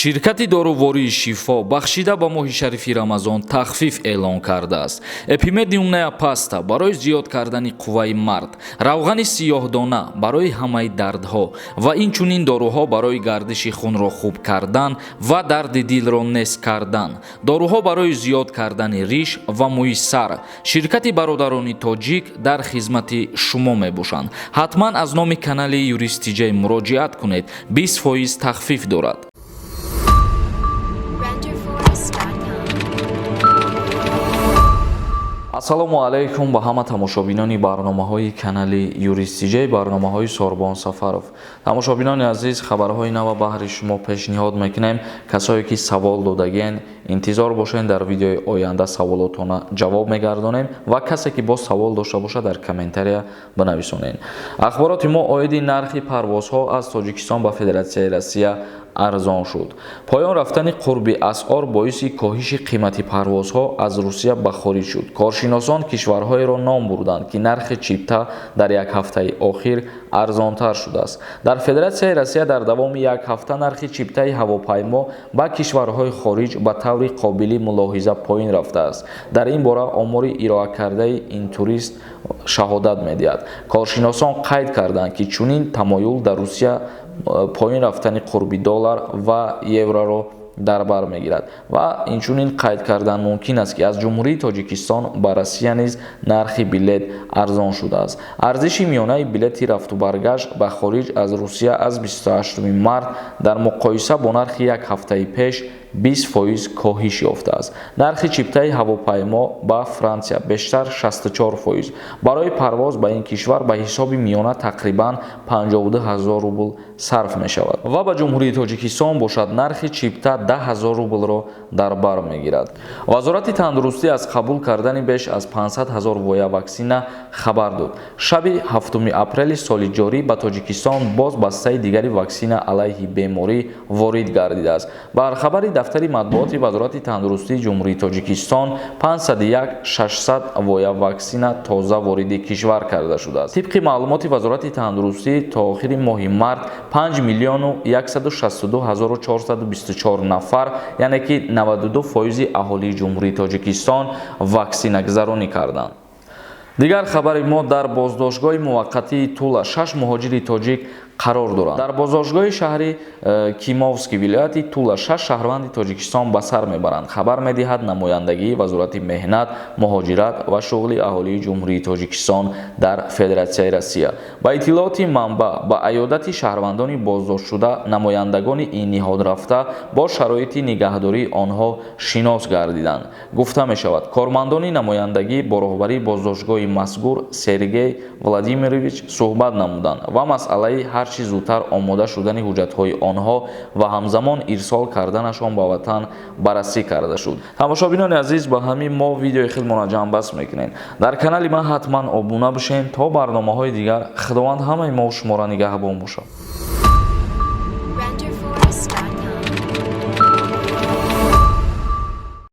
Ширкати дорувории «Шифо» бахшида ба моҳи шарифи Рамазон тахфиф эълон кардааст. Эпимедиумная паста барои зиёд кардани қувваи мард, равғани сиёҳдона барои ҳамаи дардҳо ва инчунин доруҳо барои гардиши хунро хуб кардан ва дарди дилро нест кардан, доруҳо барои зиёд кардани риш ва мӯи сар. Ширкати бародарони тоҷик дар хизмати шумо мебошанд. Ҳатман аз номи канали Юристиҷай муроҷиат кунед, 20% тахфиф дорад. Renderforest.com. Ассалому алайкум ба ҳама тамошобинони барномаҳои канали Юристиҷай, барномаҳои Сорбон Сафаров. Тамошобинони азиз, хабарҳои нава баҳри шумо пешниҳод мекунем. Касое ки савол додагиен, интизор бошед, дар видеои оянда саволотона ҷавоб мегардонем ва касе ки боз савол дошта бошад, дар комментария бинависонед. Ахбороти мо оиди нархи парвозҳо аз Тоҷикистон ба Федератсияи Россия арзон шуд. Поён рафтани қурби асъор боиси коҳиши қимати парвозҳо аз Русия ба хориҷ шуд. Коршиносон кишварҳоеро ном бурданд, ки нархи чипта дар як ҳафтаи охир арзонтар шудааст. Дар Федератсияи Россия дар давоми як ҳафта нархи чиптаи ҳавопаймо ба кишварҳои хориҷ ба таври қобили мулоҳиза поин рафтааст. Дар ин бора омори ироакардаи Интурист шаҳодат медиҳад. Коршиносон қайд карданд, ки чунин тамоюл дар Русия поин рафтани қурби доллар ва евроро дар бар мегирад ва инчунин қайд кардан мумкин аст, ки аз Ҷумҳурии Тоҷикистон ба Россия низ нархи билет арзон шудааст. Арзиши миёнаи билети рафту баргашт ба хориҷ аз Русия аз 28 март дар муқоиса бо нархи як ҳафтаи пеш 20% коҳиш ёфтааст. Нархи чиптаи ҳавопаймо ба Франсия бештар 64%. Барои парвоз ба ин кишвар ба ҳисоби миёна тақрибан 52 ҳазор рубл сарф мешавад ва ба Ҷумҳурии Тоҷикистон бошад, нархи чипта 10 ҳазор рублро дар бар мегирад. Вазорати тандурустӣ аз қабул кардани беш аз 500 ҳазор воя ваксина хабар дод. Шаби 7 апрели соли ҷорӣ ба Тоҷикистон боз бастаи дигари ваксина алайҳи беморӣ ворид гардидааст. Бар хабари дафтари матбуоти Вазорати тандурустии Ҷумҳурии Тоҷикистон, 501 600 воя ваксина тоза вориди кишвар карда шудааст. Тибқи маълумоти Вазорати тандурустӣ, то охири моҳи март 5 миллиону 162 ҳазору 424 нафар, яъне ки 92% аҳолии Ҷумҳурии Тоҷикистон ваксинагзаронӣ карданд. Дигар хабари мо: дар боздоштгоҳи муваққатии Тула шаш муҳоҷири тоҷик қарор доранд. Дар боздоштгоҳи шаҳри Кимовский вилояти Тула шаш шаҳрванди Тоҷикистон ба сар мебаранд, хабар медиҳад намояндагии Вазорати меҳнат, муҳоҷират ва шуғли аҳолии Ҷумҳурии Тоҷикистон дар Федератсияи Россия. Ба иттилооти манбаъ, ба аёдати шаҳрвандони боздоштшуда намояндагони ин ниҳод рафта, бо шароити нигаҳдории онҳо шинос гардиданд. Гуфта мешавад, кормандони намояндагӣ бо роҳбарии боздоштгоҳи мазкур Сергей Владимирович суҳбат намуданд ва масъалаи ҳар чӣ зудтар омода шудани ҳуҷҷатҳои онҳо ва ҳамзамон ирсол карданашон ба ватан баррасӣ карда шуд. Тамошобинони азиз, ба ҳамин мо видеои худмона ҷамъбаст мекунем. Дар канали ман ҳатман обуна бошед то барномаҳои дигар. Худованд ҳамаи мо шуморо нигаҳбон бошад.